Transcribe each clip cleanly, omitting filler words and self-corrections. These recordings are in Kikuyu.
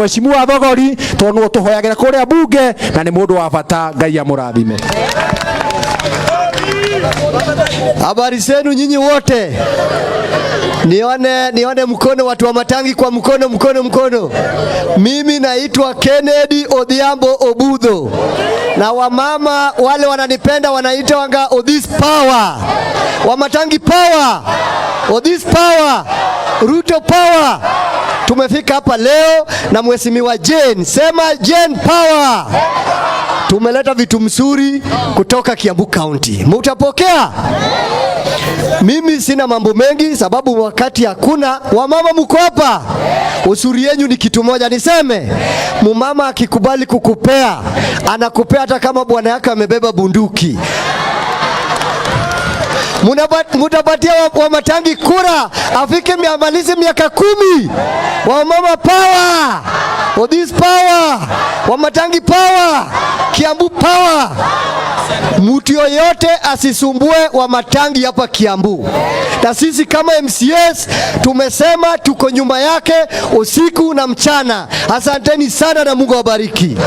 Mheshimiwa Thogori tondu nĩwe ũtũhoyagĩra kũrĩa bunge na nĩ mũndũ wa bata. Ngai amũrathime. Habari zenu nyinyi wote, nione nione mkono, watu wa Matangi kwa mkono, mkono, mkono. Mimi naitwa Kennedy Odhiambo Obudho, na wamama wale wananipenda wanaitwanga Odhis Power, Wamatangi Power, Odhis Power, Ruto Power. Tumefika hapa leo na Mheshimiwa Jane, sema Jane Power. Tumeleta vitu mzuri kutoka Kiambu County, mutapokea? Mimi sina mambo mengi sababu wakati hakuna. Wamama mko hapa, usuri yenyu ni kitu moja. Niseme mumama akikubali kukupea, anakupea hata kama bwana yake amebeba bunduki. Mutapatia wa Matangi kura afike amalize miaka 10. Wamama power, Odhis power, Wamatangi power, Kiambu power. Mtu yoyote asisumbue Wamatangi hapa Kiambu, na sisi kama MCAs tumesema tuko nyuma yake usiku na mchana. Asanteni sana na Mungu awabariki.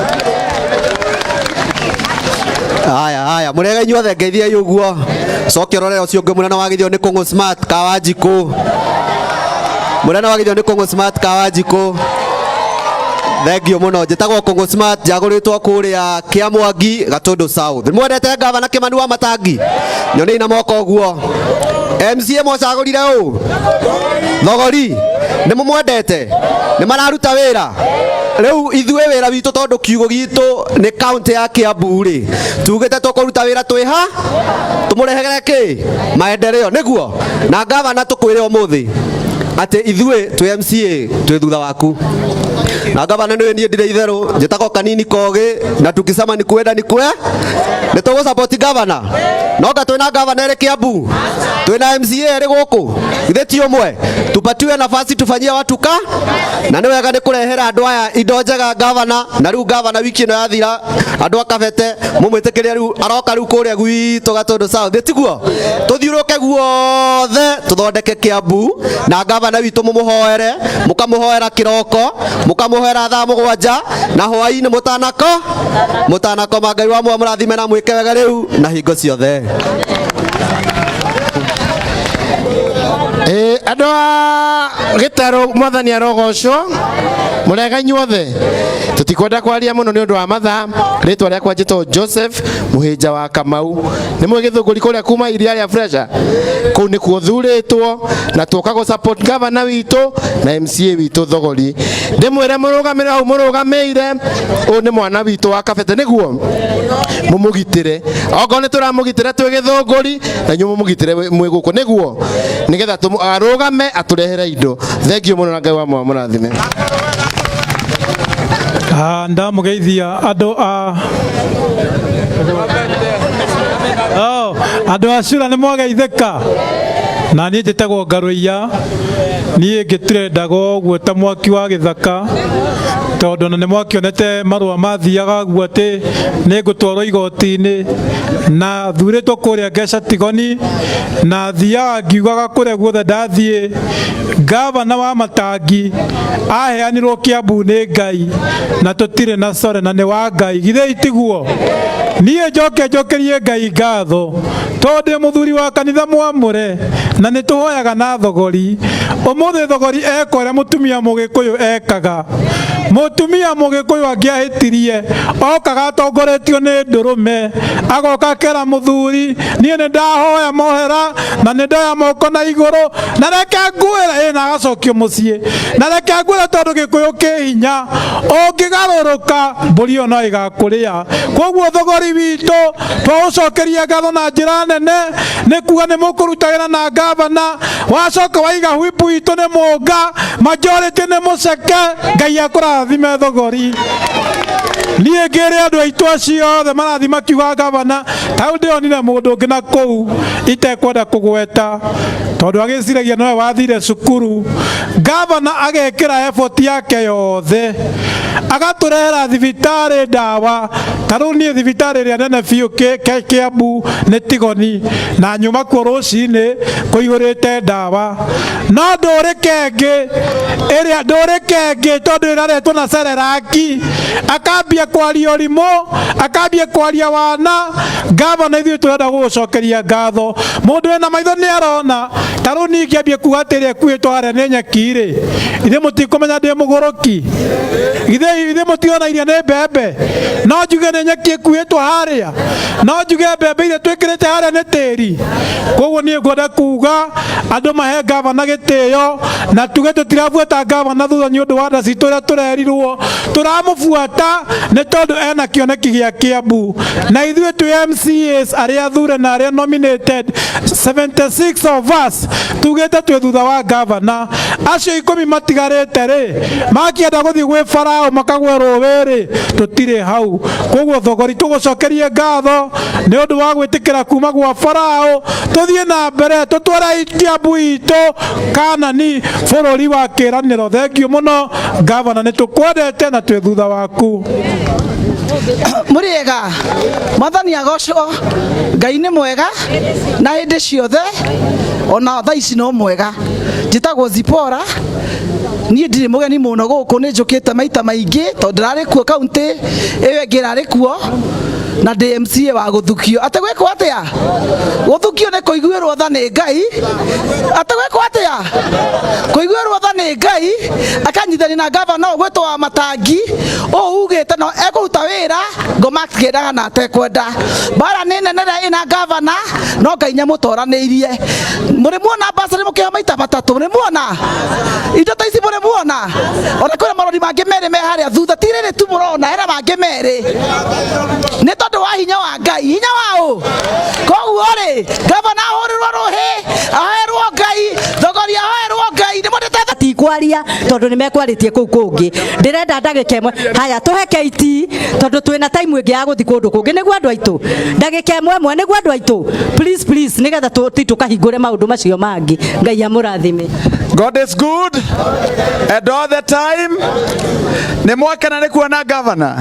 Haya haya, murega inyuothe, ngeithiai uguo. Coke ũrore ũcio ũngĩ mũnene wa gĩthio nĩ Kũng'ũ Smart Kawanjikũ. Mũnene wa gĩthio nĩ Kũng'ũ Smart Kawanjikũ. Thank you mũno. Njĩtagwo Kũng'ũ Smart, njagũrĩtwo kũrĩa Kĩamwangi, Gatũndũ South. Mwendete gavana Kĩmani wa Matangi? Nyonei na moko ũguo. MCA mwacagũrire ũ? Thogori. Nĩ mũmwendete? Nĩ mararuta wĩra? Rĩu ithuĩ wĩra witũ, tondũ kiugo gitũ nĩ kaunti ya Kiambu rĩ, tugĩte tũkũruta wĩra twĩ ha tũmũrehegere kĩ maendeleo nĩguo. Na gavana, tũkwĩre ũmũthĩ atĩ ithuĩ twĩ MCA twĩ thutha waku. Na gavana, nĩ niĩ ndirĩ itherũ, njĩtagwo Kanini Kogi, na tukisema ni kwenda ni kwe nĩ tũgũ support gavana. No nga twĩna gavana erĩ Kiambu, twĩna MCA erĩ gũkũ, githĩ ti ũmwe? Tupatiwe nafasi tufanyie watu ka na nĩ wega nĩ kũrehera andũ aya indo njega, gavana. Na rĩu gavana, wiki ĩno yathira, andũ a Kabete mũmwĩtĩkĩrie rĩu aroka rĩu kũrĩa gwitũ Gatũndũ South, tiguo? Tũthiũrũke guothe tũthondeke Kiambu. Na gavana witũ mũmũhoere, mũkamũhoera kĩroko, mũkamũhoera thaa 7 na hwaĩ-inĩ mũtanako mũtanakoma. Ngai wa mwa mũrathime na mwĩke wega rĩu na hingo ciothe. Andũ a gĩtarũ, mwathani arogocwo. Mũrega inyuothe. Tũtikwenda kwaria mũno nĩ ũndũ wa mathaa. Rĩtwa rĩakwa njĩtwo Joseph Mũhĩnja wa Kamau. Nĩ mwĩ Gĩthũngũri kũrĩa kuma iria rĩa Fresha, kũu nĩkuo thurĩtwo, na twoka gũ support gavana witũ na MCA witũ Thogori. Ndĩmwĩre mũrũgamĩre hau mũrũgamĩire, ũyũ nĩ mwana witũ wa Kabete, nĩguo mũmũgitĩre. Okorwo nĩ tũramũgitĩra twĩ Gĩthũngũri, na inyuĩ mũmũgitĩre mwĩ gũkũ, nĩguo nĩgetha arũgame atũrehere indo. Thank you mũno na Ngai wa mũrathime. Ah, ndamũgeithia andũ a Oh, andũ a cura nĩ mwageithĩka. Na niĩ njĩtagwo Ngarũiya. Niĩ ngĩtirendaga ũguo ta mwaki wa gĩthaka, tondũ na nĩ mwakĩonete marũa mathiaga guo atĩ nĩ ngũtwarwo igoti-inĩ, na thurĩtwo kũrĩa Ngeca Tigoni, na thiaga ngiugaga kũrĩa guothe ndathiĩ, gavana wa Matangi aheanirwo Kiambu nĩ Ngai, na tũtirĩ na core, na nĩ wa Ngai, githĩ itiguo? Niĩ njoke njokerie Ngai ngatho tondũ ndĩ mũthuri wa kanitha mwamũre, na nĩ tũhoyaga na Thogori. Ũmũthĩ Thogori eka ũrĩa mũtumia Mũgĩkũyũ ekaga. Mũtumia Mũgĩkũyũ angĩahĩtirie, okaga atongoretio nĩ ndũrũme, agoka akera mũthuri, "Niĩ nĩ ndahoya mohera na nĩ ndoya moko na igũrũ, na reke ngwĩre ĩ," na agacokio mũciĩ. Na reke ngwĩre, tondũ Gĩkũyũ kĩ hinya, ũngĩgarũrũka mbũri ĩyo no ĩgakũrĩa. Koguo Thogori witũ twaũcokeria ngatho na njĩra nene, nĩ kuga nĩ mũkũruta wĩra na gavana. Wacoka waiga whip witũ nĩ Mũnga, majority nĩ Mũceke. Ngai akũrathime, Thogori. Niĩ ngĩrĩ andũ aitũ acio othe marathiĩ makiuga gavana, tau ndĩonire mũndũ ũngĩ na kũu itekwenda kũgweta tondũ agĩciragia nowe wathire cukuru. Gavana agekĩra effort yake yothe agatũrehera thibitarĩ ndawa. Ta rĩu niĩ thibitarĩ ĩrĩa nene biũ Kĩambu nĩ Tigoni, na nyuma kuo rũcinĩ kũihũrĩte ndawa. No ndũrĩke ĩngĩ ĩrĩa ndũrĩke ĩngĩ tondũ ĩraretwo na Cereraki, akambia kwaria ũrimũ, akambia kwaria wana. Gavana, ithuĩ tũrenda gũgũcokeria ngatho. Mũndũ wĩna maitho nĩ arona. Ta rĩu niĩ ingĩambia kuga atĩ ĩrĩa ĩkuĩtwo harĩa nĩ nyeki rĩ, ithuĩ mũtikũmenya ndĩ mũgũrũki? Githĩ mũtiona iria nĩ mbembe? No njuge nĩ nyeki ĩkuĩtwo harĩa? No njuge mbembe iria twĩkĩrĩte harĩa nĩ tĩri? Koguo niĩ ngwenda kuga andũ mahe gavana gĩtĩo, na tuge tũtirabuata gavana thutha nĩ ũndũ wa nda citũ ũrĩa tũrerirwo. Tũramũbuata nĩ tondũ ena kĩoneki gĩa Kĩambu, na ithuĩ twĩ MCAs arĩa athure na arĩa nominated, 76 of us, tugĩte twĩ thutha wa gavana. Acio 10 matigarĩte rĩ, makĩenda gũthiĩ gwĩ Farao makagwe rũĩ rĩ, tũtirĩ hau. Koguo thogori tũgũcokerie ngatho nĩ ũndũ wa gwĩtĩkĩra kuma gwa Farao tũthiĩ na mbere tũtware Kĩambu itũ Kanani, bũrũri wa kĩĩranĩro. Thengiũ mũno gavana, nĩ tũkwendete na twĩ thutha waku. Mũrĩega, Mwathani agocwo. Ngai nĩ mwega na hĩndĩ ciothe, ona thaa ici no mwega. Njĩtagwo Zipora. Niĩ ndirĩ mũgeni mũno gũkũ, nĩ njũkĩte maita maingĩ tondũ ndĩrarĩ kuo kaunti ĩyo ĩngĩ ĩrarĩ kuo, na ndĩ MCA wa gũthukio. Atĩ gwĩkwo atĩa? Gũthukio nĩ kũiguĩrwo tha nĩ Ngai. Atĩ gwĩkwo atĩa? Kũiguĩrwo tha nĩ Ngai, akanyitithania na gavana ũyũ gwĩtwo wa Matangi, ũũ ugĩte no ekũruta wĩra ngoma akĩendaga na atekwenda. Mbara nĩ nene ĩrĩa ĩna gavana, no Ngai nĩamũtoranĩirie. Mũrĩ muona basarĩ mũkĩheo maita matatũ? Mũrĩ muona indo ta ici? Mũrĩ muona? Ona kwĩna marori mangĩ merĩ me harĩa thutha, ti rĩrĩ tu mũrona, hena mangĩ merĩ. Nĩ tondũ wa hinya wa Ngai. Hinya wa ũ? Koguo rĩ, gavana ahũrĩrwo rũhĩ, ahoerwo Ngai, thogori ahoerwo Ngai. Nĩ mwendete Tikwaria tondũ nĩ mekwarĩtie kũu kũngĩ. Ndĩrenda ndagĩka ĩmwe. Haya, tũhe KT tondũ twĩna time ĩngĩ ya gũthiĩ kũndũ kũngĩ, nĩguo andũ aitũ. Ndagĩka ĩmwe ĩmwe, nĩguo andũ aitũ, please, please, nĩgetha tũthiĩ tũkahingũre maũndũ macio mangĩ. Ngai amũrathime. God is good and all the time. Nĩ mwakena nĩ kuona governor?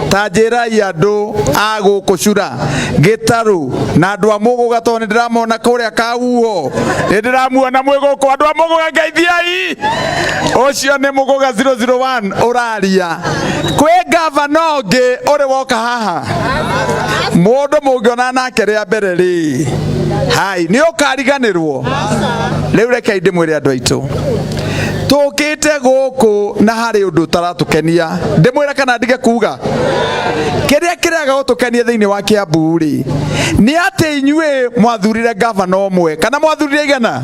Ta njĩrai andũ a gũkũ Cura, Gĩtarũ na andũ a Mũgũga, tondũ nĩ ndĩramona kũrĩa Kauo, nĩ ndĩramuona mwĩ gũkũ. Andũ a Mũgũga, ngeithiai. Ũcio nĩ Mũgũga 001 ũraria. Kwĩ gavana ũngĩ ũrĩ woka haha, mũndũ mũngĩona nake rĩa mbere rĩ, hai nĩ ũkariganĩrwo. Rĩu rekei ndĩmwĩre andũ aitũ, tũkĩte gũkũ na harĩ ũndũ ũtaratũkenia. Ndĩmwĩre kana ndige kuga? Kĩrĩa kĩrega gũtũkenia thĩinĩ wa Kĩambu rĩ, nĩ atĩ inyuĩ mwathurire gavana ũmwe kana mwathurire igana,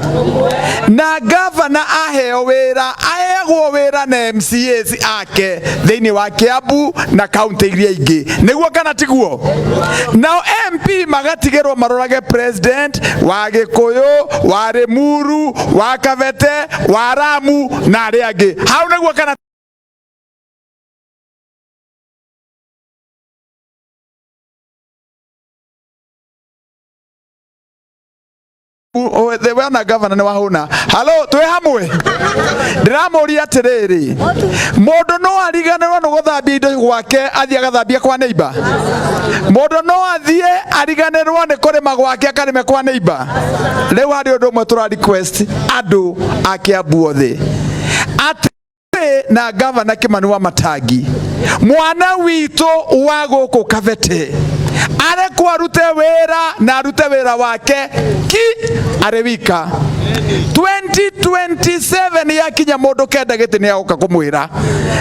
na gavana aheo wĩra, aheagwo wĩra na MCAs ake thĩinĩ wa Kĩambu na kaunti iria ingĩ, nĩguo kana tiguo? Nao MP magatigĩrwo marorage president wa Gĩkũyũ, wa Limuru, wa Kabete, wa Ramu na arĩa angĩ hau, nĩguo kana? Wena gavana nĩ wahũna. Halo, twĩ hamwe. Ndĩramũria atĩrĩrĩ, mũndũ no ariganĩrwo nĩ gũthambia indo gwake athiĩ agathambia kwa neighbor? Mũndũ no athiĩ ariganĩrwo nĩ kũrĩma gwake akarĩme kwa neighbor? Rĩu harĩ ũndũ ũmwe tũra request andũ a Kĩambu othe, atĩ na gavana Kimani wa Matangi, mwana witũ wa gũkũ Kabete, arekwo arute wĩra na arute wĩra wake ki arĩ wika. 2027 yakinya, mũndũ kenda gĩtĩ nĩ agoka kũmwĩra,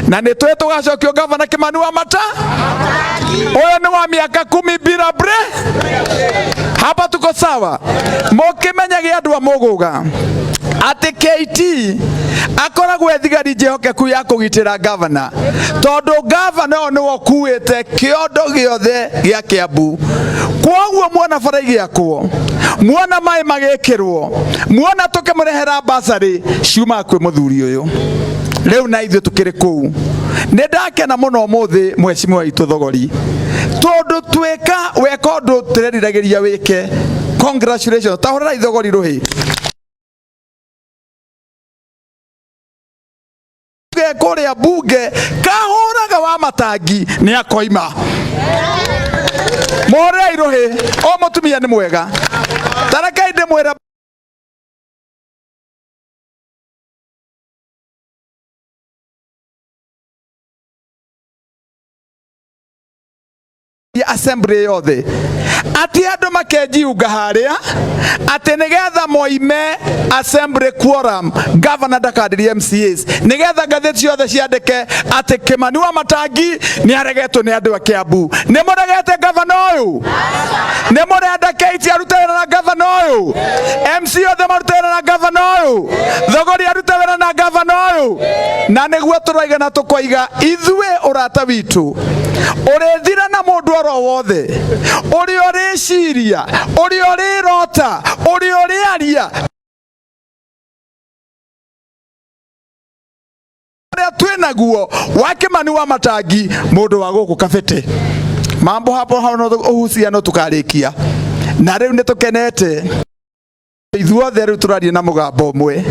na nĩ twĩ tũgacokio gavana Kimani wa Mata ũyũ nĩ wa mĩaka 10 bila bre. Hapa tuko sawa? Mũkĩmenyage andũ a Mũgũga atĩ KT akoragwo e thigari njĩhokeku ya kũgitĩra gavana, tondũ gavana ũyũ nĩwe ũkuĩte kĩondo gĩothe gĩa Kĩambu. Kwoguo muona bara igĩakwo, muona maĩ magĩkĩrwo, muona tũkĩmũrehera basarĩ, ciumaga kwĩ mũthuri ũyũ. Rĩu na ithuĩ tũkĩrĩ kũu. Nĩ ndakena mũno ũmũthĩ mheshimiwa witũ Thogori, tondũ twĩka weka ũndũ tũreriragĩria wĩke. Congratulations, tahũrĩrai Thogori rũhĩ. Kũrĩa bunge kahũraga wa Matangi nĩ akoima. Mũhũrĩrai rũhĩ, o mũtumia nĩ mwega. Tarekai ndĩmwĩra assembly yothe atĩ andũ makenjiunga harĩa atĩ nĩgetha moime assembly quorum, governor ndakandirie MCAs, nĩgetha ngathĩti ciothe ciandĩke atĩ Kĩmani wa Matangi nĩ aregetwo nĩ andũ a Kiambu. Nĩ mũregete gavana ũyũ? Nĩ mũrenda Kate arute wĩra na gavana ũyũ? MC othe marute wĩra na gavana ũyũ? Thogori arute wĩra na gavana ũyũ? Na nĩguo tũroiga na tũkoiga ithuĩ ũrata witũ ũrĩthira na mũndũ oro wothe ũrĩa ũrĩciria, ũrĩa ũrĩrota, ũrĩa ũrĩaria, ũrĩa twĩ naguo wa Kĩmani wa Matangi, mũndũ wa gũkũ Kabete. Mambo hapo hau no uhusiano tukarĩkia. Na rĩu nĩ tũkenete ithuothe, rĩu tũraria na mũgambo ũmwe.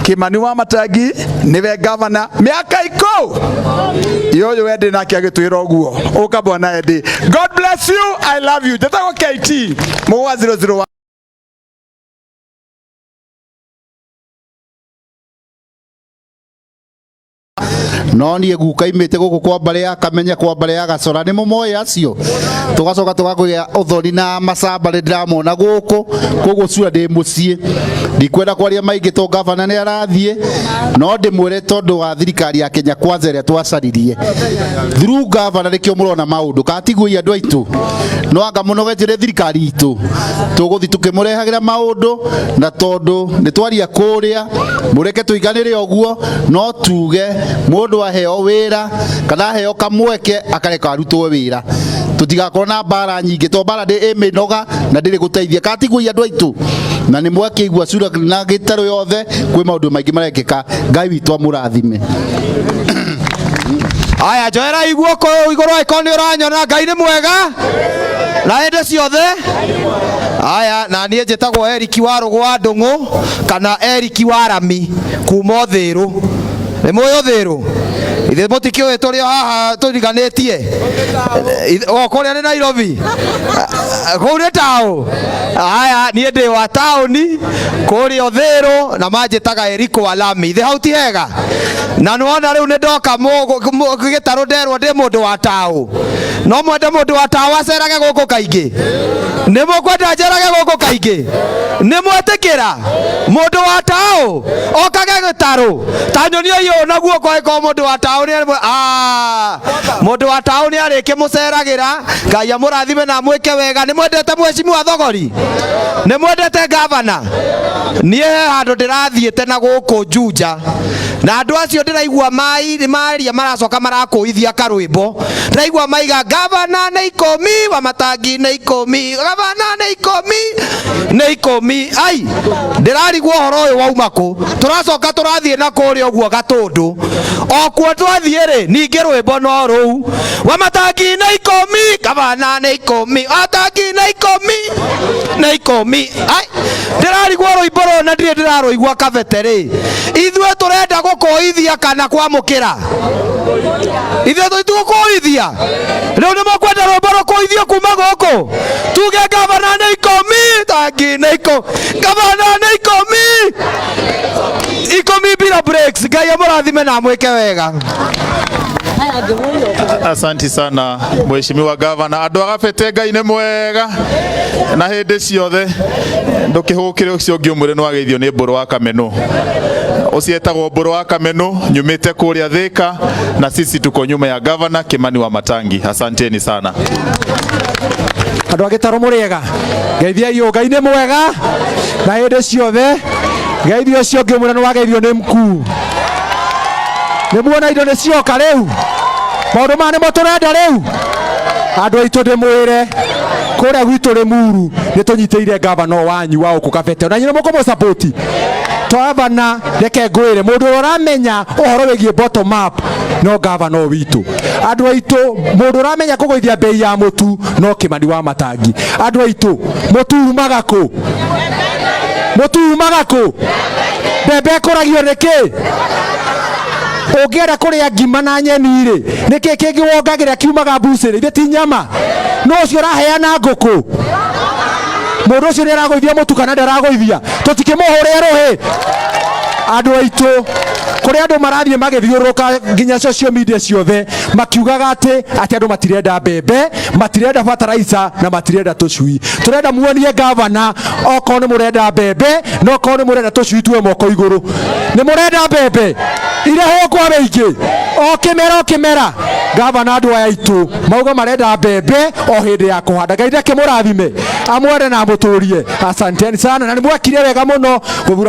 Kĩmani wa Matangi nĩwe gavana mĩaka 10 ũyũ. Eddie nake agĩtwĩra ũguo. Ũka bwana Eddie. God bless you, I love you. Njĩtagwo KT mũgwa 001. No niĩ guka imĩte gũkũ kwa mbarĩ ya Kamenya, kwa mbarĩ ya Gacora, nĩ mũmoĩ acio. Tũgacoka tũgakũgĩa ũthoni na macamba, nĩ ndĩramona gũkũ. Koguo cura ndĩ mũciĩ, ndikwenda kwaria maingĩ to gavana nĩ arathiĩ. No ndĩmwĩre, tondũ wa thirikari ya Kenya Kwanza ĩrĩa twacaririe through gavana, nĩkĩo mũrona maũndũ katiguo. Andũ aitũ no anga mũnogetie nĩ thirikari itũ, tũgũthiĩ tũkĩmũrehagĩra maũndũ. Na tondũ nĩ twaria kũrĩa, mũreke tũiganĩre ũguo. No tuge mũndũ aheo wĩra kana aheo kamweke akareka arutwo wĩra, tũtigakorwo na mbara nyingĩ, to mbara ndĩ ĩmĩnoga na ndĩrĩ gũteithia. Katiguo andũ aitũ, na nĩ mwakĩigua cura na gĩtarũ yothe kwĩ maũndũ maingĩ marekĩka. Ngai witũ amũrathime. Aya, njoerai guoko igũrũ angĩkorwo nĩ ũranyona. Ngai nĩ mwega na hĩndĩ ciothe. Aya, na niĩ njĩtagwo Eriki wa Rũgwa Ndũng'ũ kana Eriki wa Rami kuma Ũthĩrũ. Nĩ mũĩ Ũthĩrũ? Ithuĩ mũtikĩũĩ tũrĩ o haha tũriganĩtie. O kũrĩa nĩ Nairobi, kũu nĩ taũ. Aya, niĩ ndĩ wa taũni kũrĩa Ũthĩrũ na manjĩtaga Eriko wa Lami. Ithe hau ti hega? Na nĩwona rĩu nĩ ndoka gĩtarũ, nderwo ndĩ mũndũ wa taũ. No mwende mũndũ wa taũ acerage gũkũ kaingĩ? Nĩ mũkwenda njerage gũkũ kaingĩ? Nĩ mwetĩkĩra mũndũ wa taũ okage gĩtarũ? Ta nyonia ũyũ na guoko angĩkorwo mũndũ wa taũ nĩ Ah, mũndũ wa taũ nĩ arĩkĩmũceragĩra. Ngai amũrathime na amwĩke wega. Nĩ mwendete mheshimiwa Thogori? Nĩ mwendete gavana? Niĩ he handũ ndĩrathiĩte na gũkũ Juja, na andũ acio ndĩraigua mai maria maracoka marakũithia karwĩmbo. Ndĩraigua maiga, "Gavana nĩ 10 wa Matangi, nĩ 10, gavana nĩ 10, nĩ 10." Ai, ndĩrarigwo ũhoro ũyũ wauma kũ. Tũracoka tũrathiĩ na kũrĩa ũguo Gatũndũ, o kuo twathiĩ rĩ, ningĩ rwĩmbo no rũu, "Wa Matangi nĩ 10, gavana nĩ 10, Matangi nĩ 10, nĩ 10." Ai, ndĩrarigwo rwĩmbo rũrũ na ndirĩ ndĩrarũigua Kabete rĩ. Ithuĩ tũrenda gũkũithia kana kwamũkĩra? Ithuĩ tũtigũkũithia. Rĩu nĩ mũkwenda rwĩmbo rũkũithio kuma gũkũ, tuge gavana nĩ 10, Tangi nĩ 10, gavana nĩ 10, 10 bila breaks. Ngai amũrathime na amwĩke wega. Asanti sana Mheshimiwa Gavana. Andũ a Gabete, Ngai nĩ mwega na hĩndĩ ciothe. Ndũkĩhũkĩre ũcio ũngĩ ũmwĩre nĩ wageithio nĩ Mbũrũ wa Kameno. Ũcio etagwo Mbũrũ wa Kameno, nyumĩte kũrĩa Thĩka, na sisi tuko nyuma ya Gavana Kimani wa Matangi. Asanteni sana. Andå a gä tarå må rĩega, geithiai å. Ngai nĩ mwega na hĩndĩ ciothe. Geithio ũcio ũngĩ ũmwĩre nĩ wageithio nĩ mkuu. Nĩ muona indo nĩ cioka rĩu, maũndũ maya nĩmo tũrenda rĩu. Andũ aitũ, ndĩmwĩre kũrĩa gwitũ Limuru nĩ tũnyitĩire gavana wanyu wa gũkũ Kabete, na nyina mũkũmũ support gavana. Reke ngwĩre, mũndũ ũrĩa ũramenya ũhoro wĩgiĩ bottom up no gavana witũ. Andũ aitũ, mũndũ ũramenya kũgũithia bei ya mũtu no Kimani wa Matangi. Andũ aitũ, mũtu umaga kũ? Mũtu umaga kũ? Mbembe ĩkũragio nĩ kĩ? Ũngĩenda kũrĩa ngima na nyeni rĩ, nĩkĩ kĩngĩ wongagĩra kiumaga mbucĩrĩ? Ithe ti nyama? No ũcio ũraheana ngũkũ, mũndũ ũcio nĩ aragũithia mũtu kana ndaragũithia? Tũtikĩmũhũrĩre rũhĩ. Andũ aitũ, kũrĩ andũ marathiĩ magĩthiũrũrũka nginya social media ciothe makiugaga atĩ andũ matirenda mbembe, matirenda fertilizer na matirenda tũcui. Tũrenda muonie gavana okorwo nĩ mũrenda mbembe na okorwo nĩ mũrenda tũcui, tuwe moko igũrũ. Nĩ mũrenda mbembe irehwo kwa wĩingĩ o kĩmera o kĩmera? Gavana, andũ aya aitũ mauga marenda mbembe o hĩndĩ ya kũhanda. Ngai ndakĩmũrathime, amwende na amũtũrie. Asanteni sana na nĩ mwekire wega mũno gũthura.